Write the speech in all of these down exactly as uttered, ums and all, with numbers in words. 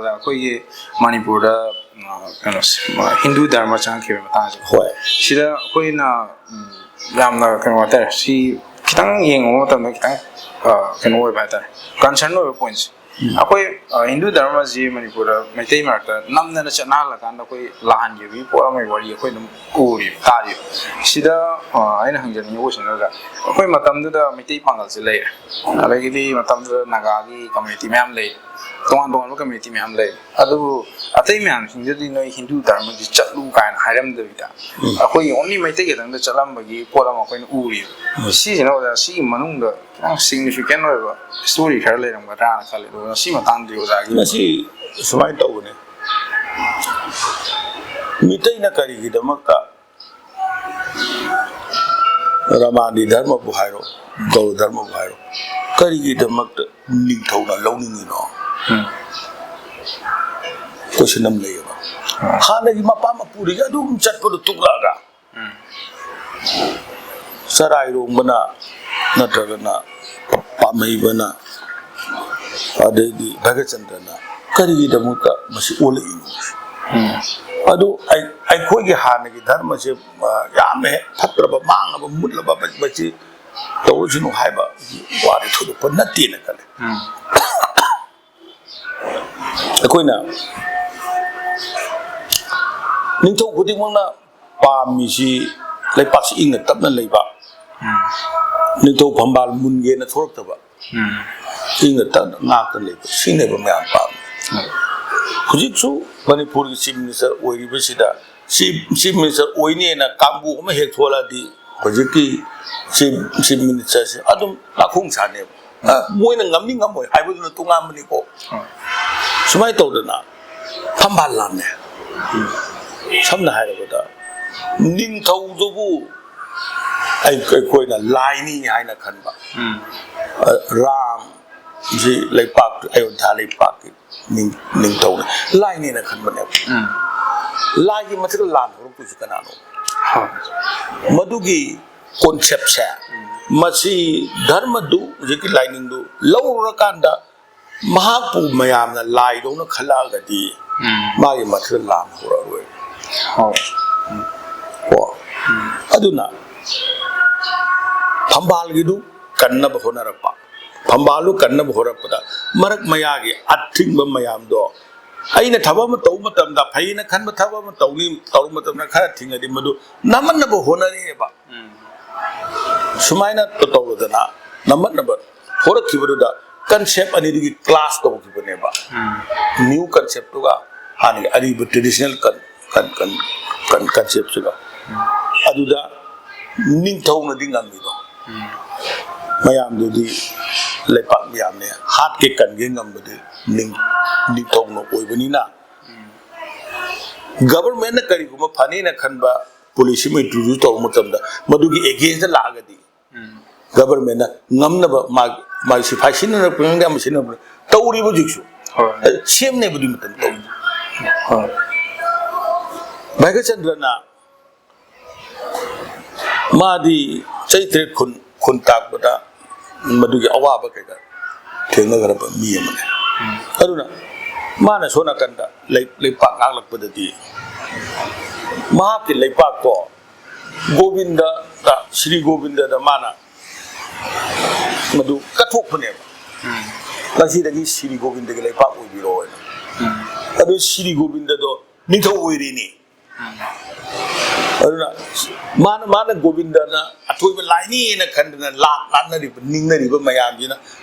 ꯑꯩꯈꯣꯏꯒꯤ ꯃꯅꯤꯄꯨꯔꯗ, ꯑ, ꯀꯩꯅꯣꯁꯦ, ꯑ, ꯍꯤꯟꯗꯨ ꯙꯔꯃ ꯆꯪꯉꯛꯈꯤꯕꯒꯤ ꯃꯇꯥꯡꯁꯦ, ꯍꯣꯏ꯫ ꯁꯤꯗ ꯑꯩꯈꯣꯏꯅ, ꯎꯝ, ꯌꯥꯝꯅ, ꯀꯩꯅꯣ ꯍꯥꯏꯇꯥꯔꯦ, ꯁꯤ ꯈꯤꯇꯪ ꯌꯦꯡꯉꯨꯕ ꯃꯇꯝꯗ ꯈꯤꯇꯪ, ꯑ, ꯀꯩꯅꯣ ꯑꯣꯏꯕ ꯍꯥꯏꯇꯥꯔꯦ, concern ꯑꯣꯏꯕ pointꯁꯦ꯫ ꯎꯝ꯫ ꯑꯩꯈꯣꯏ, ꯑ, ꯍꯤꯟꯗꯨ ꯙꯔꯃꯁꯤ ꯃꯅꯤꯄꯨꯔꯗ ꯃꯩꯇꯩ ꯃꯔꯛꯇ ꯅꯝꯗꯅ ꯆꯠꯅꯍꯜꯂꯀꯥꯟꯗ ꯑꯩꯈꯣꯏ ꯂꯥꯟꯈꯤꯕꯒꯤ ꯄꯣꯠ ꯑꯃꯒꯤ ꯋꯥꯔꯤ ꯑꯩꯈꯣꯏ ꯑꯗꯨꯝ ꯎꯔꯤꯕ, ꯇꯥꯔꯤꯕ꯫ ꯁꯤꯗ, ꯑ, ꯑꯩꯅ ꯍꯪꯖꯅꯤꯡꯉꯤꯕ question ꯗ, ꯑꯩꯈꯣꯏ ꯃꯇꯝꯗꯨꯗ ꯃꯩꯇꯩ ꯄꯥꯡꯒꯜꯁꯦ ꯂꯩꯔꯦ, ꯑꯗꯒꯤꯗꯤ ꯃꯇꯝꯗꯨꯗ ꯅꯥꯒꯥꯒꯤ community ꯃꯌꯥꯝ ꯂꯩ, ꯇꯣꯉꯥꯟ ꯇꯣꯉꯥꯟꯕ community ꯃꯌꯥꯝ ꯂꯩ꯫ ꯑꯗꯨꯕꯨ ꯑꯇꯩ ꯃꯌꯥꯝꯁꯤꯡꯗꯨꯗꯤ ꯅꯣꯏ ꯍꯤꯟꯗꯨ ꯙꯔꯃꯒꯤ ꯆꯠꯂꯨ ꯀꯥꯏꯅ ꯍꯥꯏꯔꯝꯗꯕꯤꯗ, ꯎꯝ꯫ ꯑꯩꯈꯣꯏꯒꯤ only ꯃꯩꯇꯩ ꯈꯛꯇꯪꯗ ꯆꯠꯂꯝꯕꯒꯤ ꯄꯣꯠ ꯑꯃ ꯑꯩꯈꯣꯏꯅ ꯎꯔꯤꯕ꯫ ꯎꯝ꯫ ꯁꯤꯁꯤꯅ ꯑꯣꯖꯥ, ꯁꯤꯒꯤ ꯃꯅꯨꯡꯗ ꯈꯤꯇꯪ significant ꯑꯣꯏꯕ story ꯈꯔ ꯂꯩꯔꯝꯒꯗ꯭ꯔꯥꯅ ꯈꯜꯂꯤ꯫ ꯑꯗꯨꯒ ꯁꯤ ꯃꯇꯥꯡꯗꯗꯤ ꯑꯣꯖꯥꯒꯤ ꯃꯁꯤ ꯁꯨꯃꯥꯏꯅ ꯇꯧꯕꯅꯤ, ꯃꯤꯇꯩꯅ ꯀꯔꯤꯒꯤꯗꯃꯛꯇ ꯔꯃꯥꯅꯤ ꯙꯔꯃꯕꯨ ꯍꯥꯏꯔꯣ, ꯒꯧꯔ ꯙꯔꯃꯕꯨ ꯍꯥꯏꯔꯣ, ꯀꯔꯤꯒꯤꯗꯃꯛꯇ ꯅꯤꯡꯊꯧꯅ ꯂꯧꯅꯤꯡꯉꯤꯅꯣ? ꯎꯝ꯫ Question ꯑꯃ ꯂꯩꯌꯦꯕ꯫ ꯎꯝ꯫ ꯍꯥꯟꯅꯒꯤ ꯃꯄꯥ ꯃꯄꯨꯗꯒꯤ ꯑꯗꯨꯝ ꯆꯠꯄꯗꯣ ꯇꯨꯡꯂꯛꯑꯒ, ꯎꯝ꯫ ꯆꯔꯥꯏꯔꯣꯡꯕꯅ ꯅꯠꯇ꯭ꯔꯒꯅ ꯄꯥꯝꯍꯩꯕꯅ, ꯑꯗꯩꯗꯤ ꯚꯒꯆꯟꯗ꯭ꯔꯅ ꯀꯔꯤꯒꯤꯗꯃꯛꯇ ꯃꯁꯤ ꯑꯣꯜꯂꯛꯏꯅꯣ? ꯎꯝ꯫ ꯑꯗꯨ ꯑꯩ-, ꯑꯩꯈꯣꯏꯒꯤ ꯍꯥꯟꯅꯒꯤ ꯙꯔꯃꯁꯦ, ꯑ, ꯌꯥꯝꯅ ꯍꯦꯛ ꯐꯠꯇ꯭ꯔꯕ, ꯃꯥꯡꯉꯕ, ꯃꯨꯠꯂꯕ, ꯃꯁꯤ ꯇꯧꯔꯁꯅꯨ ꯍꯥꯏꯕ ꯋꯥꯗꯤ ꯊꯣꯏꯗꯣꯛꯄ ꯅꯠꯇꯦꯅ ꯈꯜꯂꯦ꯫ ꯎꯝ꯫ ꯑꯩꯈꯣꯏꯅ ꯅꯤꯡꯊꯧ ꯈꯨꯗꯤꯡꯃꯛꯅ ꯄꯥꯝꯃꯤꯁꯤ ꯂꯩꯄꯥꯛꯁꯤ ꯏꯪꯅ ꯇꯞꯅ ꯂꯩꯕ, ꯎꯝ꯫ ꯅꯤꯡꯊꯧ ꯐꯝꯕꯥꯜ ꯃꯨꯟꯒꯦꯅ ꯊꯣꯛꯂꯛꯇꯕ, ꯎꯝ꯫ ꯏꯪꯅ ꯇꯞꯅ ꯉꯥꯛꯇ ꯂꯩꯕ, ꯁꯤꯅꯦꯕ ꯃꯌꯥꯝ ꯄꯥꯝꯃꯤ꯫ ꯎꯝ꯫ ꯍꯧꯖꯤꯛꯁꯨ ꯃꯅꯤꯄꯨꯔꯒꯤ Chief Minister ꯑꯣꯏꯔꯤꯕꯁꯤꯗ, Chief, Chief Minister ꯑꯣꯏꯅꯦꯅ ꯀꯥꯡꯕꯨ ꯑꯃ ꯍꯦꯛ ꯊꯣꯛꯂꯛꯑꯗꯤ, ꯍꯧꯖꯤꯛꯀꯤ Chief, Chief Minister ꯁꯦ ꯑꯗꯨꯝ ꯂꯥꯈꯣꯡ ꯁꯥꯅꯦꯕ꯫ ꯑ, ꯃꯣꯏꯅ ꯉꯝꯅꯤ ꯉꯝꯃꯣꯏ ꯍꯥꯏꯕꯗꯨꯅ ꯇꯣꯉꯥꯟꯕꯅꯤꯀꯣ꯫ ꯍꯣꯏ꯫ ꯁꯨꯃꯥꯏꯅ ꯇꯧꯗꯅ ꯐꯝꯕꯥꯜ ꯂꯥꯟꯅꯦ꯫ ꯁꯝꯅ ꯍꯥꯏꯔꯕꯗ, ꯅꯤꯡꯊꯧꯗꯨꯕꯨ ꯑꯩ-, ꯑꯩꯈꯣꯏꯅ ꯂꯥꯏꯅꯤ ꯍꯥꯏꯅ ꯈꯟꯕ꯫ ꯎꯝ꯫ ꯑ, ꯔꯥꯝꯁꯤ ꯂꯩꯄꯥꯛ, ꯑꯌꯣꯙ꯭ꯌꯥ ꯂꯩꯄꯥꯛꯀꯤ ꯅꯤꯡ-, ꯅꯤꯡꯊꯧꯅꯤ, ꯂꯥꯏꯅꯦꯅ ꯈꯟꯕꯅꯦꯕ꯫ ꯎꯝ꯫ ꯂꯥꯏꯒꯤ ꯃꯊꯛꯇ ꯂꯥꯟ ꯍꯧꯔꯛꯇꯣꯏꯁꯤ ꯀꯅꯥꯅꯣ? ꯍꯣꯏ꯫ ꯃꯗꯨꯒꯤ concept ꯁꯦ, ꯎꯝ꯫ ꯃꯁꯤ ꯙꯔꯃꯗꯨ, ꯍꯧꯖꯤꯛꯀꯤ ꯂꯥꯏꯅꯤꯡꯗꯨ ꯂꯧꯔꯨꯔꯀꯥꯟꯗ ꯃꯍꯥꯛꯄꯨ ꯃꯌꯥꯝꯅ ꯂꯥꯏꯗꯧꯅ ꯈꯜꯂꯛꯑꯒꯗꯤ ꯎꯝ꯫ ꯃꯥꯒꯤ ꯃꯊꯛꯇ ꯂꯥꯟ ꯍꯧꯔꯛꯑꯔꯣꯏ꯫ ꯍꯣꯏ꯫ ꯀꯣ꯫ ꯎꯝ꯫ ꯑꯗꯨꯅ ꯐꯝꯕꯥꯜꯒꯤꯗꯨ ꯀꯟꯅꯕ ꯍꯣꯠꯅꯔꯛꯄ, ꯐꯝꯕꯥꯜꯗꯨ ꯀꯟꯅꯕ ꯍꯣꯠꯅꯔꯛꯄꯗ ꯃꯔꯛ ꯃꯌꯥꯒꯤ ꯑꯊꯤꯡꯕ ꯃꯌꯥꯝꯗꯣ, ꯑꯩꯅ ꯊꯕꯛ ꯑꯃ ꯇꯧꯕ ꯃꯇꯝꯗ, ꯐꯩꯅ ꯈꯟꯕ ꯊꯕꯛ ꯑꯃ ꯇꯧꯅꯤ, ꯇꯧꯔꯨꯕ ꯃꯇꯝꯗ ꯈꯔ ꯊꯤꯡꯉꯗꯤ ꯃꯗꯨ ꯅꯝꯍꯟꯅꯕ ꯍꯣꯠꯅꯔꯛꯑꯦꯕ꯫ ꯎꯝ꯫ ꯁꯨꯃꯥꯏꯅ ꯇꯧꯔꯗꯅ ꯅꯝꯍꯟꯅꯕ ꯊꯣꯔꯛꯈꯤꯕꯗꯨꯗ concept ꯑꯅꯤꯗꯨꯒꯤ clash ꯇꯧꯈꯤꯕꯅꯦꯕ꯫ ꯎꯝ꯫ New concept ꯇꯨꯒ ꯍꯥꯟꯅꯒꯤ ꯑꯔꯤꯕ traditional con-, con-, con-, con-, concept ꯁꯤꯒ꯫ ꯎꯝ꯫ ꯑꯗꯨꯗ ꯅꯤꯡꯊꯧꯅꯗꯤ ꯉꯝꯃꯤꯗꯣ꯫ ꯎꯝ꯫ ꯃꯌꯥꯝꯗꯨꯗꯤ ꯂꯩꯄꯥꯛ ꯃꯌꯥꯝꯅꯦ, ꯍꯥꯠꯀꯦ ꯀꯟꯒꯦ ꯉꯝꯕꯗꯤ ꯅꯤꯡ-, ꯅꯤꯡꯊꯧꯅ ꯑꯣꯏꯕꯅꯤꯅ, ꯎꯝ꯫ Government ꯅ ꯀꯔꯤꯒꯨꯝꯕ ꯐꯅꯦꯅ ꯈꯟꯕ policy ꯑꯃ introduce ꯇꯧꯕ ꯃꯇꯝꯗ ꯃꯗꯨꯒꯤ against ꯇ ꯂꯥꯛꯑꯒꯗꯤ ꯎꯝ꯫ Government ꯅ ꯉꯝꯅꯕ ꯃꯥ-, ꯃꯥꯒꯤ ꯁꯤꯐꯥꯏ ꯁꯤꯖꯤꯟꯅꯔꯛꯄ ꯈꯪꯗꯦ, ꯑꯃ ꯁꯤꯖꯤꯟꯅꯔꯛꯄ ꯇꯧꯔꯤꯕ ꯍꯧꯖꯤꯛꯁꯨ꯫ ꯍꯣꯏ꯫ ꯁꯦꯝꯅꯦꯕ ꯑꯗꯨꯒꯤ ꯃꯇꯝꯗ ꯇꯧꯔꯤꯗꯣ꯫ ꯍꯣꯏ꯫ ꯚꯥꯒ꯭ꯌꯆꯟꯗ꯭ꯔꯅ ꯃꯥꯗꯤ ꯆꯍꯤ ꯇꯔꯦꯠ ꯈꯨꯟ, ꯈꯨꯟ ꯇꯥꯛꯄꯗ ꯃꯗꯨꯒꯤ ꯑꯋꯥꯕ ꯀꯩꯀꯥ ꯊꯦꯡꯅꯈ꯭ꯔꯕ ꯃꯤ ꯑꯃꯅꯤ꯫ ꯎꯝ꯫ ꯑꯗꯨꯅ ꯃꯥꯅ ꯁꯣꯝ ꯅꯥꯀꯟꯗ ꯂꯩ-, ꯂꯩꯄꯥꯛ ꯉꯥꯛꯂꯛꯄꯗꯗꯤ ꯃꯍꯥꯛꯀꯤ ꯂꯩꯄꯥꯛꯇꯣ ꯒꯣꯕꯤꯟꯗꯗ, ꯁ꯭ꯔꯤ ꯒꯣꯕꯤꯟꯗꯗ ꯃꯥꯅ ꯃꯗꯨ ꯀꯠꯊꯣꯛꯄꯅꯦꯕ꯫ ꯎꯝ꯫ ꯉꯁꯤꯗꯒꯤ ꯁ꯭ꯔꯤ ꯒꯣꯕꯤꯟꯗꯒꯤ ꯂꯩꯄꯥꯛ ꯑꯣꯏꯕꯤꯔꯣ ꯍꯥꯏꯅ꯫ ꯎꯝ꯫ ꯑꯗꯨ ꯁ꯭ꯔꯤ ꯒꯣꯕꯤꯟꯗꯗꯣ ꯅꯤꯡꯊꯧ ꯑꯣꯏꯔꯤꯅꯤ꯫ ꯎꯝ꯫ ꯑꯗꯨꯅ ꯃꯥꯅ, ꯃꯥꯅ ꯒꯣꯕꯤꯟꯗꯅ ꯑꯊꯣꯏꯕ ꯂꯥꯏꯅꯤꯅ ꯈꯟꯗꯅ ꯂꯥꯠ ꯂꯥꯠꯅꯔꯤꯕ, ꯅꯤꯡꯅꯔꯤꯕ ꯃꯌꯥꯝꯁꯤꯅ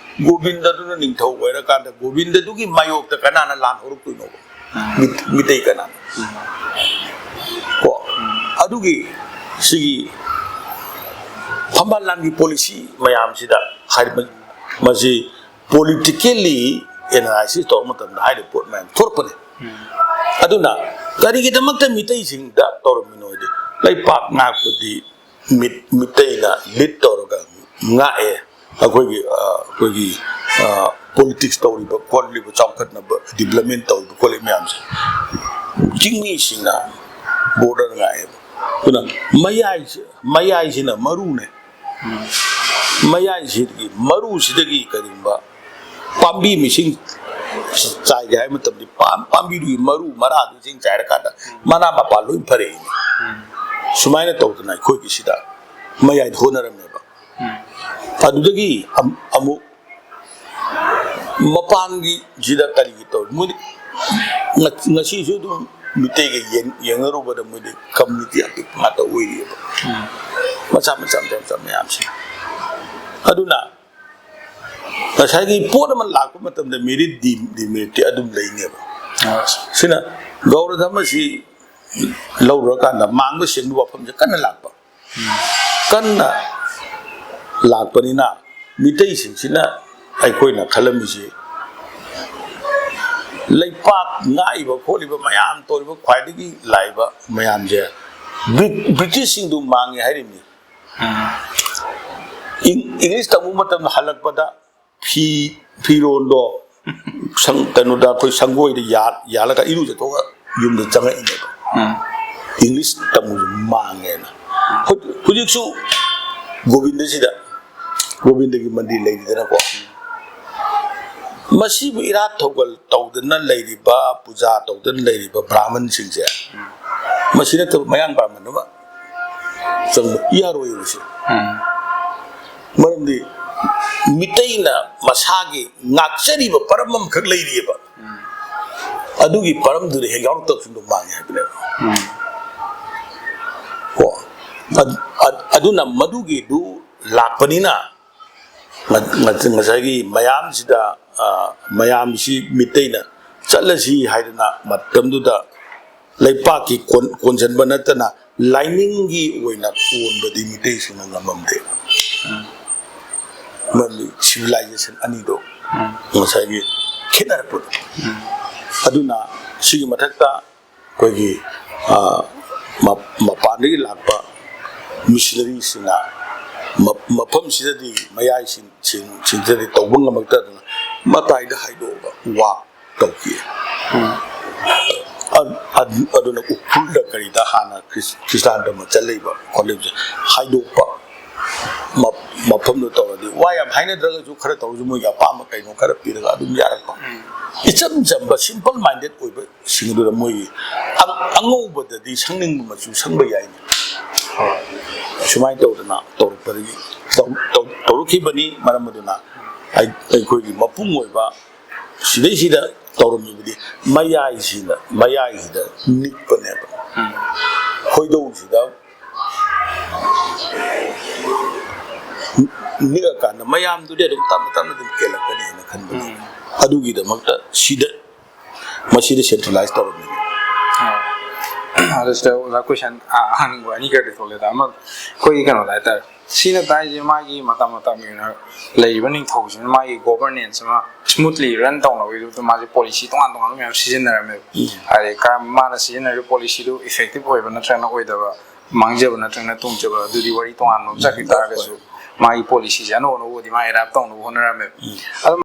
ꯒꯣꯕꯤꯟꯗꯗꯨꯅ ꯅꯤꯡꯊꯧ ꯑꯣꯏꯔꯀꯥꯟꯗ ꯒꯣꯕꯤꯟꯗꯗꯨꯒꯤ ꯃꯥꯌꯣꯛꯇ ꯀꯅꯥꯅ ꯂꯥꯟ ꯍꯧꯔꯛꯇꯣꯏꯅꯣꯕ? ꯎꯝ꯫ ꯃꯤꯠ-, ꯃꯤꯇꯩ ꯀꯅꯥꯅ? ꯎꯝ꯫ ꯀꯣ? ꯎꯝ꯫ ꯑꯗꯨꯒꯤ ꯁꯤꯒꯤ ꯐꯝꯕꯥꯜ ꯂꯥꯟꯒꯤ policy ꯃꯌꯥꯝꯁꯤꯗ ꯍꯥꯏꯔꯤꯕ ꯃꯁꯤ politically analysis ꯇꯧꯕ ꯃꯇꯝꯗ ꯍꯥꯏꯔꯤꯕ ꯄꯣꯠ ꯃꯌꯥꯝ ꯊꯣꯛꯂꯛꯄꯅꯤ꯫ ꯎꯝ꯫ ꯑꯗꯨꯅ ꯀꯔꯤꯒꯤꯗꯃꯛꯇ ꯃꯤꯇꯩꯁꯤꯡꯗ ꯇꯧꯔꯝꯃꯤꯅꯣ ꯍꯥꯏꯗꯤ, ꯂꯩꯄꯥꯛ ꯉꯥꯛꯄꯗꯤ ꯃꯤꯠ-, ꯃꯤꯇꯩꯅ lead ꯇꯧꯔꯒ ꯉꯥꯛꯑꯦ꯫ ꯑꯩꯈꯣꯏꯒꯤ, ꯑ, ꯑꯩꯈꯣꯏꯒꯤ, ꯑ, politics ꯇꯧꯔꯤꯕ ꯈꯣꯠꯂꯤꯕ, ꯆꯥꯎꯈꯠꯅꯕ, development ꯇꯧꯔꯤꯕ ꯈꯣꯠꯂꯤꯕ ꯃꯌꯥꯝꯁꯦ ꯆꯤꯡꯃꯤꯁꯤꯡꯅ border ꯉꯥꯛꯑꯦꯕ꯫ ꯑꯗꯨꯅ ꯃꯌꯥꯏꯁꯦ, ꯃꯌꯥꯏꯁꯤꯅ ꯃꯔꯨꯅꯦ꯫ ꯃꯌꯥꯏꯁꯤꯒꯤ ꯃꯔꯨꯁꯤꯗꯒꯤ ꯀꯔꯤꯒꯨꯝꯕ ꯄꯥꯝꯕꯤ ꯃꯤꯁꯤꯡ ꯆꯥꯏꯒꯦ ꯍꯥꯏꯕ ꯃꯇꯝꯗꯤ ꯄꯥꯝ-, ꯄꯥꯝꯕꯤꯗꯨꯒꯤ ꯃꯔꯨ ꯃꯔꯥꯗꯨ ꯏꯁꯤꯡ ꯆꯥꯏꯔꯀꯥꯟꯗ ꯃꯅꯥ ꯃꯄꯥꯟ ꯂꯣꯏ ꯐꯔꯛꯏꯅꯤ꯫ ꯁꯨꯃꯥꯏꯅ ꯇꯧꯗꯅ ꯑꯩꯈꯣꯏꯒꯤꯁꯤꯗ ꯃꯌꯥꯏꯗ ꯍꯣꯠꯅꯔꯝꯃꯦꯕ꯫ ꯑꯗꯨꯗꯒꯤ ꯑꯝ-, ꯑꯃꯨꯛ ꯃꯄꯥꯟꯒꯤ ꯁꯤꯗ ꯀꯔꯤꯒꯤ ꯇꯧꯔꯤ? ꯃꯣꯏꯗꯤ ꯉ-, ꯉꯁꯤꯁꯨ ꯑꯗꯨꯝ ꯃꯤꯇꯩꯒ ꯌꯦꯡ-, ꯌꯦꯡꯅꯔꯨꯕꯗ ꯃꯣꯏꯗꯤ ꯀꯝꯃ꯭ꯌꯨꯅꯤꯇꯤ ꯑꯄꯤꯛꯄ ꯉꯥꯛꯇ ꯑꯣꯏꯔꯤꯑꯕ꯫ ꯃꯆꯥ ꯃꯆꯥ ꯃꯆꯥ ꯃꯆꯥ ꯃꯌꯥꯝꯁꯦ꯫ ꯑꯗꯨꯅ ꯉꯁꯥꯏꯒꯤ ꯄꯣꯠ ꯑꯃ ꯂꯥꯛꯄ ꯃꯇꯝꯗ ꯃꯦꯔꯤꯠ ꯗꯤ-, ꯗꯤꯃꯦꯔꯤꯠꯇꯤ ꯑꯗꯨꯝ ꯂꯩꯅꯦꯕ꯫ ꯁꯤꯅ ꯒꯧꯔ ꯙꯔꯃꯁꯤ ꯂꯧꯔꯨꯔꯀꯥꯟꯗ ꯃꯥꯡꯕ ꯁꯦꯡꯕ ꯋꯥꯐꯝꯁꯦ ꯀꯟꯅ ꯂꯥꯛꯄ꯫ ꯀꯟꯅ ꯂꯥꯛꯄꯅꯤꯅ ꯃꯤꯇꯩꯁꯤꯡꯁꯤꯅ ꯑꯩꯈꯣꯏꯅ ꯈꯜꯂꯝꯃꯤꯁꯤ ꯂꯩꯄꯥꯛ ꯉꯥꯛꯏꯕ ꯈꯣꯠꯂꯤꯕ ꯃꯌꯥꯝ ꯇꯧꯔꯤꯕ ꯈ꯭ꯋꯥꯏꯗꯒꯤ ꯂꯥꯛꯏꯕ ꯃꯌꯥꯝꯁꯦ ꯕ꯭ꯔꯤ-, ꯕ꯭ꯔꯤꯇꯤꯁꯁꯤꯡꯗꯨ ꯃꯥꯡꯉꯦ ꯍꯥꯏꯔꯤꯕꯅꯤ꯫ ꯏꯪ-, ꯏꯪꯂꯤꯁ ꯇꯝꯕ ꯃꯇꯝꯗ ꯍꯜꯂꯛꯄꯗ ꯐꯤ, ꯐꯤꯔꯣꯟꯗꯣ ꯁꯪ-, ꯀꯩꯅꯣꯗ ꯑꯩꯈꯣꯏ ꯁꯪꯒꯣꯏꯗ ꯌꯥꯜ-, ꯌꯥꯜꯂꯒ ꯏꯔꯨꯖꯊꯣꯛꯑꯒ ꯌꯨꯝꯗ ꯆꯪꯉꯛꯏꯅꯦꯕ꯫ ꯏꯪꯂꯤꯁ ꯇꯝꯕꯁꯨ ꯃꯥꯡꯉꯦꯅ꯫ ꯍꯧ-, ꯍꯧꯖꯤꯛꯁꯨ ꯒꯣꯕꯤꯟꯗꯁꯤꯗ, ꯒꯣꯕꯤꯟꯗꯒꯤ ꯃꯟꯗꯤꯔ ꯂꯩꯔꯤꯗꯅꯀꯣ, ꯃꯁꯤꯕꯨ ꯏꯔꯥꯠ ꯊꯧꯒꯜ ꯇꯧꯗꯅ ꯂꯩꯔꯤꯕ, ꯄꯨꯖꯥ ꯇꯧꯗꯅ ꯂꯩꯔꯤꯕ ꯕ꯭ꯔꯥꯍꯃꯟꯁꯤꯡꯁꯦ, ꯃꯁꯤ ꯅꯠꯇꯕ ꯃꯌꯥꯡ ꯕ꯭ꯔꯥꯍꯃꯟ ꯑꯃ ꯆꯪꯕ ꯌꯥꯔꯣꯏꯕꯁꯦ꯫ ꯃꯔꯝꯗꯤ ꯃꯤꯇꯩꯅ ꯃꯁꯥꯒꯤ ꯉꯥꯛꯆꯔꯤꯕ ꯄꯔꯝ ꯑꯃꯈꯛ ꯂꯩꯔꯤꯑꯕ꯫ ꯑꯗꯨꯒꯤ ꯄꯔꯝꯗꯨꯗ ꯍꯦꯛ ꯌꯥꯎꯔꯛꯇꯕꯁꯤꯡꯗꯣ ꯃꯥꯡꯉꯦ ꯍꯥꯏꯕꯅꯦꯕ꯫ ꯀꯣ? ꯑꯗ-, ꯑꯗ-, ꯑꯗꯨꯅ ꯃꯗꯨꯒꯤꯗꯨ ꯂꯥꯛꯄꯅꯤꯅ ꯉ-, ꯉ-, ꯉꯁꯥꯏꯒꯤ ꯃꯌꯥꯝꯁꯤꯗ, ꯑ, ꯃꯌꯥꯝꯁꯤ ꯃꯤꯇꯩꯅ ꯆꯠꯂꯁꯤ ꯍꯥꯏꯗꯅ ꯃꯇꯝꯗꯨꯗ ꯂꯩꯄꯥꯛꯀꯤ ꯀꯣꯟ-, ꯀꯣꯟꯁꯤꯟꯕ ꯅꯠꯇꯅ ꯂꯥꯏꯅꯤꯡꯒꯤ ꯑꯣꯏꯅ ꯀꯣꯟꯕꯗꯤ ꯃꯤꯇꯩꯁꯤꯡꯅ ꯉꯝꯃꯝꯗꯦ꯫ ꯃꯔꯝꯗꯤ civilization ꯑꯅꯤꯗꯣ ꯉꯁꯥꯏꯒꯤ ꯈꯦꯠꯅꯔꯛꯄꯗꯣ꯫ ꯑꯗꯨꯅ ꯁꯤꯒꯤ ꯃꯊꯛꯇ ꯑꯩꯈꯣꯏꯒꯤ, ꯑ, ꯃ-, ꯃꯄꯥꯟꯗꯒꯤ ꯂꯥꯛꯄ ꯃꯤꯁꯅꯔꯤꯁꯤꯡꯅ ꯃ-, ꯃꯐꯝꯁꯤꯗꯗꯤ ꯃꯌꯥꯏꯁꯤꯡ-, ꯁꯤꯡ-, ꯁꯤꯡꯁꯤꯗꯗꯤ ꯇꯧꯕ ꯉꯝꯃꯛꯇꯗꯅ ꯃꯇꯥꯏꯗ ꯍꯥꯏꯗꯣꯛꯑꯒ ꯋꯥ ꯇꯧꯈꯤ꯫ ꯑ-, ꯑ-, ꯑꯗꯨꯅ ꯎꯈ꯭ꯔꯨꯜꯗ ꯀꯔꯤꯗ ꯍꯥꯟꯅ ꯈ꯭ꯔꯤꯁ-, ꯈ꯭ꯔꯤꯁꯇꯥꯟ ꯙꯔꯃ ꯆꯠꯂꯛꯏꯕ ꯈꯣꯠꯂꯛꯏꯕꯁꯦ ꯍꯥꯏꯗꯣꯛꯄ꯫ ꯃ- ꯃꯐꯝꯗꯣ ꯇꯧꯔꯗꯤ, ꯋꯥ ꯌꯥꯝ ꯍꯥꯏꯅꯗ꯭ꯔꯒꯁꯨ ꯈꯔ ꯇꯧꯔꯁꯨ ꯃꯣꯏꯒꯤ ꯑꯄꯥꯝꯕ ꯀꯩꯅꯣ ꯈꯔ ꯄꯤꯔꯒ ꯑꯗꯨꯝ ꯌꯥꯔꯛꯄ꯫ ꯏꯆꯝ ꯆꯝꯕ, ꯁꯤꯝꯄꯜ ꯃꯥꯏꯟꯗꯦꯠ ꯑꯣꯏꯕꯁꯤꯡ ꯑꯗꯨꯗ ꯃꯣꯏꯒꯤ ꯑ- ꯑꯉꯧꯕꯗꯗꯤ ꯁꯪꯅꯤꯡꯕ ꯃꯆꯨ ꯁꯪꯕ ꯌꯥꯏꯅꯦ꯫ ꯁꯨꯃꯥꯏꯅ ꯇꯧꯗꯅ ꯇꯧꯔꯛꯄꯗꯒꯤ ꯇꯧ- ꯇꯧ- ꯇꯧꯔꯛꯈꯤꯕꯅꯤ꯫ ꯃꯔꯝ ꯑꯗꯨꯅ ꯑꯩ- ꯑꯩꯈꯣꯏꯒꯤ ꯃꯄꯨꯡ ꯑꯣꯏꯕ ꯁꯤꯗꯩꯁꯤꯗ ꯇꯧꯔꯝꯃꯤꯕꯗꯤ ꯃꯌꯥꯏꯁꯤꯗ, ꯃꯌꯥꯏꯁꯤꯗ ꯅꯤꯛꯄꯅꯦꯕ꯫ ꯈꯣꯏꯗꯧꯁꯤꯗ ꯅꯤꯛꯑꯀꯥꯟꯗ ꯃꯌꯥꯝꯗꯨꯗꯤ ꯑꯗꯨꯝ ꯇꯞꯅ ꯇꯞꯅ ꯑꯗꯨꯝ ꯀꯦꯜꯂꯛꯀꯅꯤꯅ ꯈꯟꯕꯅꯦ꯫ ꯑꯗꯨꯒꯤꯗꯃꯛꯇ ꯁꯤꯗ, ꯃꯁꯤꯗ ꯁꯦꯟꯇ꯭ꯔꯦꯂꯥꯏꯁ ꯇꯧꯔꯝꯃꯤꯅꯦ꯫ ꯑꯗꯨ ꯁꯤꯗ ꯑꯣꯖꯥ ꯀꯣꯏꯁꯟ ꯍꯪꯅꯤꯡꯕ ꯑꯅꯤꯈꯛꯇꯤ ꯊꯣꯛꯂꯦꯗ꯫ ꯑꯃ ꯑꯩꯈꯣꯏꯒꯤ ꯀꯩꯅꯣꯗ ꯍꯥꯏꯇꯥꯔꯦ, ꯁꯤꯅ ꯇꯥꯛꯏꯁꯦ ꯃꯥꯒꯤ ꯃꯇꯝ ꯃꯇꯝꯒꯤ ꯑꯣꯏꯅ ꯂꯩꯔꯤꯕ ꯅꯤꯡꯊꯧꯁꯤꯅ ꯃꯥꯒꯤ ꯒꯣꯕꯔꯅꯦꯟꯁ ꯑꯃ ꯁ꯭ꯃꯨꯠꯂꯤ ꯔꯟ ꯇꯧꯅꯕꯒꯤꯗꯃꯛꯇ ꯃꯥꯁꯦ ꯄꯣꯂꯤꯁꯤ ꯇꯣꯉꯥꯟ ꯇꯣꯉꯥꯟꯕ ꯃꯌꯥꯝ ꯁꯤꯖꯤꯟꯅꯔꯝꯃꯦꯕ꯫ ꯍꯥꯏꯗꯤ ꯀꯔꯝ- ꯃꯥꯅ ꯁꯤꯖꯤꯟꯅꯔꯤꯕ ꯄꯣꯂꯤꯁꯤꯗꯨ ꯏꯐꯦꯛꯇꯤꯞ ꯑꯣꯏꯕ ꯅꯠꯇ꯭ꯔꯒꯅ ꯑꯣꯏꯗꯕ, ꯃꯥꯡꯖꯕ ꯅꯠꯇ꯭ꯔꯒꯅ ꯇꯣꯡꯖꯕ, ꯑꯗꯨꯗꯤ ꯋꯥꯔꯤ ꯇꯣꯉꯥꯟꯕ ꯑꯃ ꯆꯠꯈꯤ ꯇꯥꯔꯒꯁꯨ ꯃꯥꯒꯤ ꯄꯣꯂꯤꯁꯤꯁꯦ ꯑꯅꯧ ꯑꯅꯧꯕꯗꯤ ꯃꯥ ꯑꯦꯗꯥꯞ ꯇꯧꯅꯕ ꯍꯣꯠꯅꯔꯝꯃꯦꯕ꯫ ꯑꯗꯨ